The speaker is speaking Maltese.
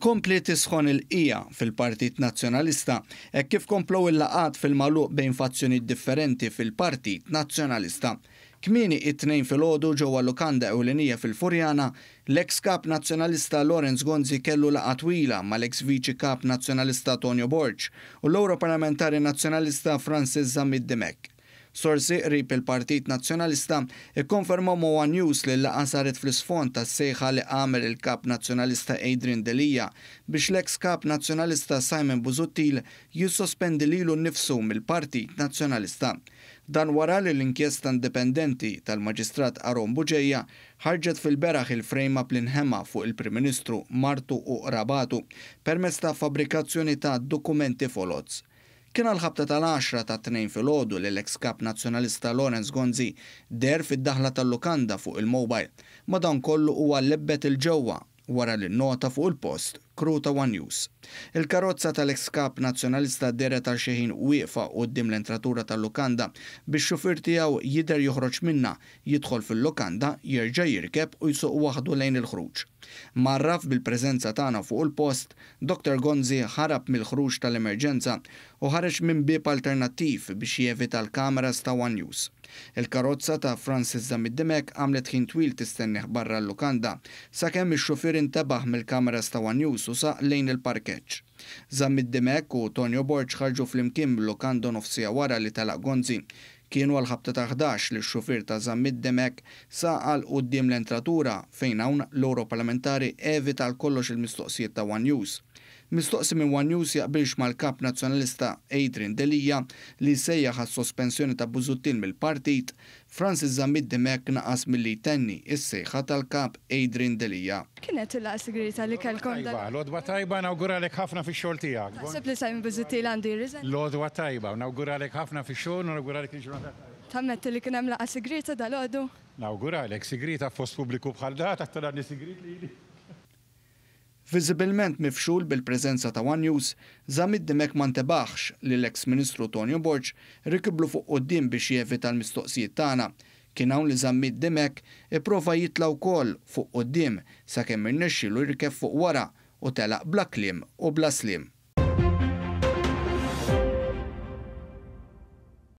Tkompli tisħon il-qiegħa fil-Partit Nazzjonalista hekk kif komplew il-laqgħat fil-magħluq bejn fazzjonijiet differenti fil-Partit Nazzjonalista. Kmieni it-Tnejn filgħodu ġewwa lukanda ewlenija fil-Furjana, l-eks Kap Nazzjonalista Lawrence Gonzi kellu laqgħa twila mal-eks Viċi Kap Nazzjonalista Tonio Borg u l-Ewroparlamentari Nazzjonalista Francis Zammit Dimech. Sorsi qrib il-Partit Nazzjonalista kkonfermaw ma' one News li l-laqgħa saret fl-isfond tas-sejħa li għamel il-Kap Nazzjonalista Adrian Delia biex l-eks Kap Nazzjonalista Simon Busuttil jissospendi lilu nnifsu mill-Partit Nazzjonalista. Dan wara li l-inkjesta indipendenti tal-Maġistrat Aaron Bugeja ħarġet fil-beraħ il-frame-up li nħema fuq il-Prim Ministru, martu u qrabatu permezz ta' fabbrikazzjoni ta' dokumenti foloz. Kien għall-ħabta tal-għaxra tat-Tnejn filgħodu li l-eks Kap Nazzjonalista Lawrence Gonzi deher fid-daħla tal-lukanda fuq il-mobile. Madankollu huwa lebbet 'il ġewwa wara li nnota fuq il-post crew ta' one News. Il-karozza tal-eks Kap Nazzjonalista dehret għal xi ħin wieqfa quddiem l-entratura tal-lukanda bix-xufier tiegħu jidher joħroġ minnha, jidħol fil-lukanda, jerġa' jirkeb u jsuq waħdu lejn il-ħruġ. Mgħarraf bil-preżenza tagħna fuq il-post, Dottor Gonzi ħarab mill-ħruġ tal-emerġenza u ħareġ minn bieb alternattiv biex jevita l-kameras ta' one News. Il-karozza ta' Francis Zammit Dimech għamlet ħin twil tistennih barra l-lukanda, sakemm ix-xufier intebaħ mill-kameras ta' one News u saq lejn il-parkeġġ. Zammit Dimech u Tonio Borg ħarġu flimkien mil-lukanda nofs siegħa wara li telaq Gonzi. Kienu għall-ħabta ta' 11 li x-xufier ta' Zammit Dimech saq għal quddiem l-entratura fejn hawn l-Ewroparlamentari evita għal kollox il-mistoqsijiet ta' one News. Mistoqsi minn one News jaqbilx mal-Kap Nazzjonalista Adrian Delia li sejjaħ għas-sospensjoni ta' Busuttil mill-partit, Francis Zammit Dimech naqas milli jtenni s-sejħa tal-Kap Adrian Delia. Kienet il-laqgħa sigrieta li kellkom dal. Tajba, l-għodwa tajba, nawguralek ħafna fix-xogħol tiegħek. Taħseb li Simon Busuttil għandu jirriżenja? L-għodwa tajba, nawguralek ħafna fix-xogħol u nawguralek il-ġurnata tajba. Tammetti li kien hemm laqgħa sigrieta dalgħodu? Nawguralek, sigrieta f'post pubbliku bħal da, taqtagħni sigriet lili? Viżibilment mifxul bil-preżenza ta' one News, Zammit Dimech ma ntebaħx li l-eks Ministru Tonio Borg rikiblu fuq quddiem biex jevita l-mistoqsijiet tagħna. Kien hawn li Zammit Dimech ipprova jitla' wkoll fuq quddiem sakemm irnexxielu jirkeb fuq wara u telaq bla kliem u bla sliem.